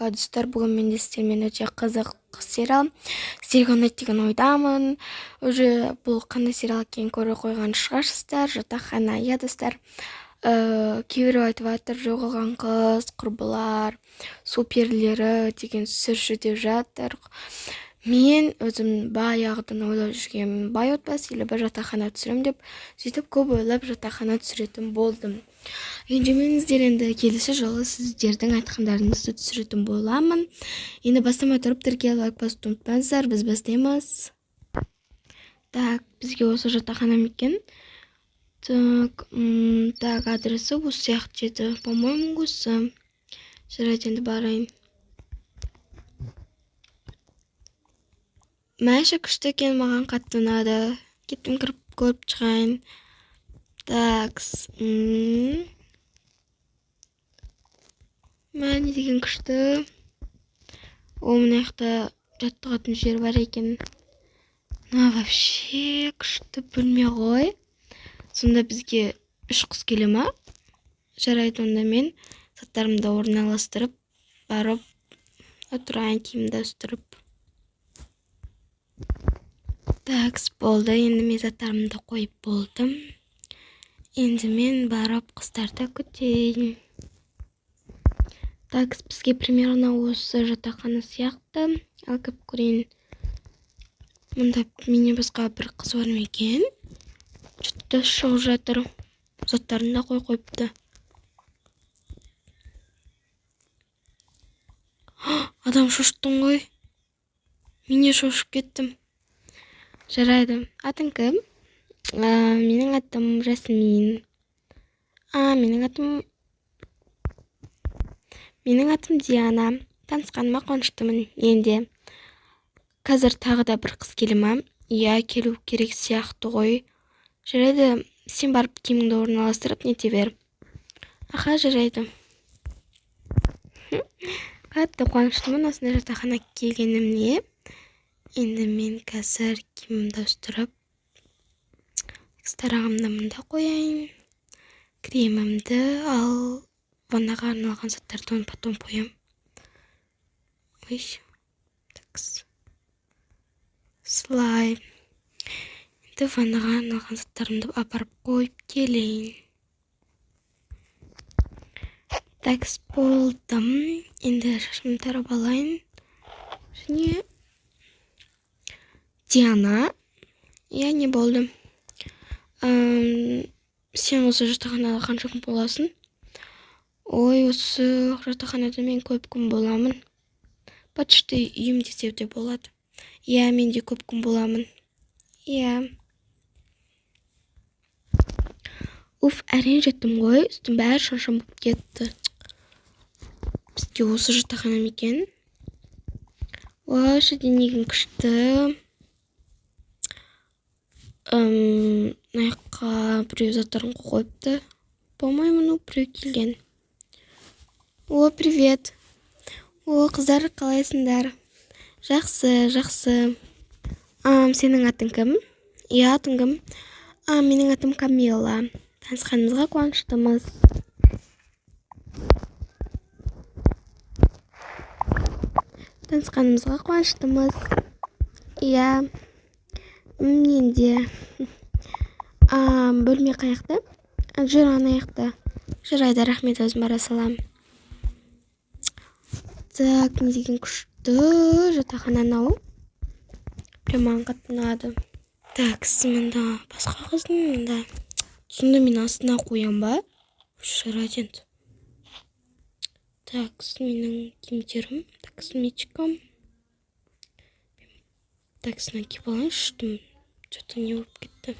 Достар, бүгін мен де сіздермен өте қызық сериал, сіздерге ұнайды деген ойдамын. Уже бұл қандай сериал екенін көре қойған шығарсыздар. Жатақхана, иә, достар. Кейбіреу айтып жатыр, жоғалған қыз, құрбылар, су перілері деген түсірші деп жатыр. Мен өзім баяғыдан ойлап жүргенмін, бай отбасы или бір жатақхана түсіремін деп, сөйтіп көп ойлап жатақхана түсіретін болдым. Ренжімеңіздер, енді келесі жолы сіздердің айтқандарыңызды түсіретін боламын. Енді бастамай тұрып тіркеліп, лайк басуды ұмытпаңыздар, біз бастаймыз. Так, бізге осы жатақхана ма екен? Так, так, адресі осы сияқты еді, по-моему, осы. Жарайды, енді барайын. Мәші күшті екен, маған қатты ұнады. Кеттім, кіріп көріп шығайын. Такс. Мә, не деген күшті. О, мына жақта жаттығатын жер бар екен. Мына вообще күшті бөлме ғой. Сонда бізге 3 қыз келе ма? Жарайды, онда мен заттарымды орналастырып, барып отырайын, киімді ауыстырып. Такс, болды. Енді мен заттарымды қойып болдым. Енді мен барып қыздарды күтейін. Такс, бізге примерно осы жатақхана сияқты. Ал кіріп көрейін. Мұнда менен басқа бір қыз бар ма екен? Что-то шығып жатыр. Заттарын да қойып қойыпты. Адам шошыттың ғой. Мен де шошып кеттім. Жарайды. Атың кім? Менің атым Жасмин. Менің атым Диана. Танысқаныма қуаныштымын. Енді қазір тағы да бір қыз келе ма? Иә, келу керек сияқты ғой. Жарайды, сен барып киіміңді орналастырып нете бер. Аха, жарайды. Қатты қуаныштымын осындай жатақхана келгенімне. Енді мен қазір киімімді ауыстырып, тарағымды мында қояйын. Кремімді, ал ваннаға арналған заттарды оны потом қоямын. Ой, такс. Слай. Енді ваннаға арналған заттарымды апарып қойып келейін. Такс, болдым. Енді шашымды тарап алайын. Және Диана, иә, не болды? Сен осы жатақханада қанша күн боласың? Ой, осы жатақханада мен көп күн боламын. Почти үйім десе де болады. Иә, мен де көп күн боламын. Иә. Уф, әрең жеттім ғой. Үстім бәрі шаршам болып кетті. Бізге осы жатақхана ма екен? Уа, денеген күшті. Мына жаққа біреу заттарын қойыпты. По-моему, ну, біреу келген. О, привет. О, қыздар, қалайсыңдар? Жақсы, жақсы. Сенің атың кім? Иә, атың кім? Менің атым Камила. Танысқанымызға қуаныштымыз. Танысқанымызға қуаныштымыз. Иә. Мен де. Бөлме қаяқта? Жүр, ана жақта. Жарайды, рахмет, өзім бара саламын. Так, не деген күшті жатақхана мынау. Прям маған қатты ұнады. Так, мында басқа қыздың мында. Сонда мен астына қоям ба? Жарайды енді. Так, менің киімдерім. Так, сумочкам. Так, мына киіп алайыншы, үстім что-то не болып кетті.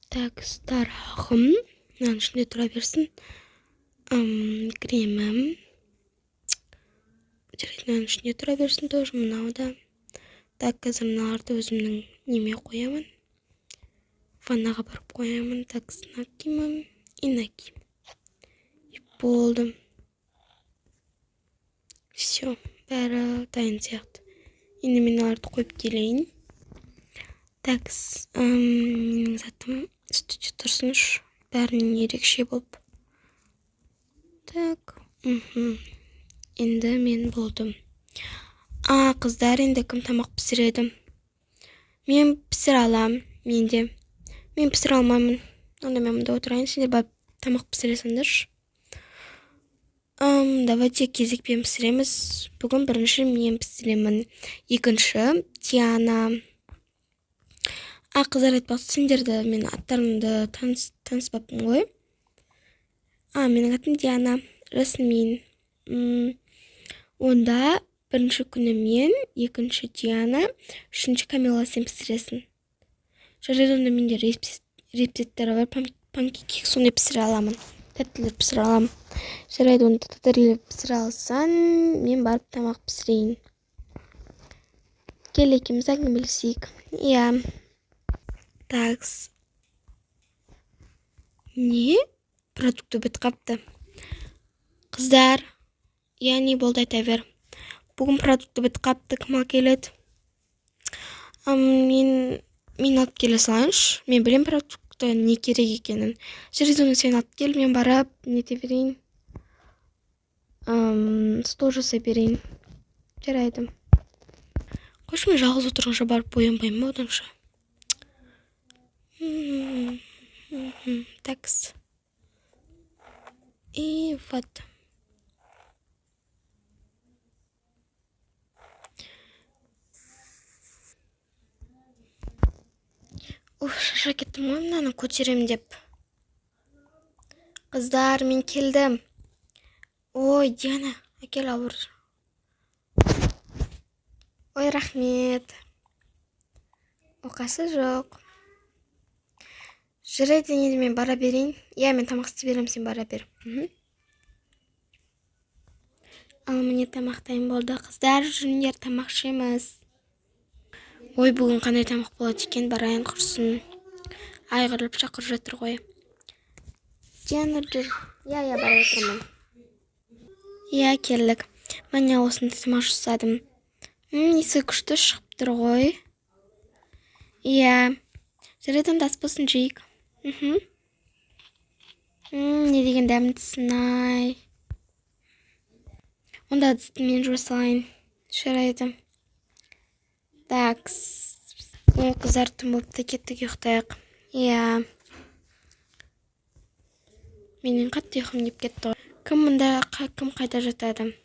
Так, тарағым. Мынаның ішінде тұра берсін. Кремім. Жарайды, мынаның ішінде тұра берсін тоже, мынау да. Так, қазір мыналарды өзімнің неме қоямын. Ваннаға барып қоямын. Так, мына киімім и мына киім. И болды. Всё, бәрі дайын сияқты. Енді мен оларды қойып келейін. Так, менің затым үстіде тұрсыншы. Бәрінен ерекше болып. Так. Енді мен болдым. А, қыздар, енді кім тамақ пісіреді? Мен пісіре алам, мен де. Мен пісіре алмаймын. Онда мен мұнда отырайын, сендер барып тамақ пісіре салыңдаршы. Давайте кезекпен пісіреміз. Бүгін бірінші мен пісіремін. Екінші Диана. А, қыздар, айтпақшы, сендерді мен аттарымды таныспаппын ғой. А, менің атым Диана, Жасмин. Онда бірінші күні мен, екінші Диана, үшінші Камила, сен пісіресің. Жарайды, онда менде рецепттер бар, панкейк сондай пісіре аламын. Тәттілер пісіре аламын. Жарайды, онда тәттілер пісіре алсаң, мен барып тамақ пісірейін. Кел, екеуміз әңгімелесейік. Иә. Такс. Не? Продукты бітіп қапты. Қыздар, иә, не болды, айта бер. Бүгін продукты бітіп қапты, кім алып келеді? Мен алып келе салайыншы. Мен білемін продукты не керек екенін. Жарайды, оны сен алып кел, мен барып нете берейін. Стол жасай берейін. Жарайды. Қойшы, мен жалғыз отырғанша барып боянбаймын ба оданша? Такс. И вот. Уф, шаршап кеттім ғой мынаны көтеремін деп. Қыздар, мен келдім. Ой, Диана, әкел ауыр. Ой, рахмет. Оқасы жоқ. Жарайды, енді мен бара берейін. Иә, мен тамақ істеп беремін, сен бара бер. Ал міне тамақ дайын болды. Қыздар, жүріңдер, тамақ ішеміз. Ой, бүгін қандай тамақ болады екен, барайын құрсын. Айғырлап шақырып жатыр ғой. Диана, жүр. Иә, иә, бара жатырмын. Иә, келдік. Міне осындай тамақ жасадым. Иісі күшті шығып тұр ғой. Иә. Жарайды, онда ас болсын, жейік. Не деген дәмдісін-ай. Онда ыдысты мен жуа салайын. Жарайды. Такс. Ой, қыздар, түн болыпты, кеттік ұйықтайық. Иә. Менің қатты ұйқым келіп кетті ғой. Кім мұнда, кім қайда жатады?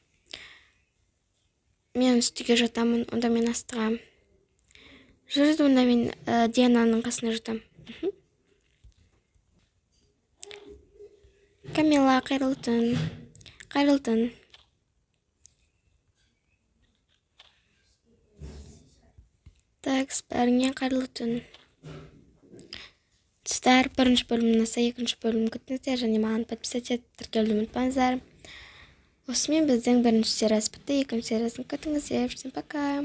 Мен үстіге жатамын, онда мен астыға. Жарайды, онда мен Диананың қасына жатамын. Камила, қайырлы түн. Қайырлы түн. Такс, бәріңе қайырлы түн. Достар, бірінші бөлім ұнаса, екінші бөлім күтіңіздер және маған подписаться етіп тіркелуді ұмытпаңыздар. Осымен біздің бірінші сериясы бітті, екінші сериясын күтіңіздер. Всем пока.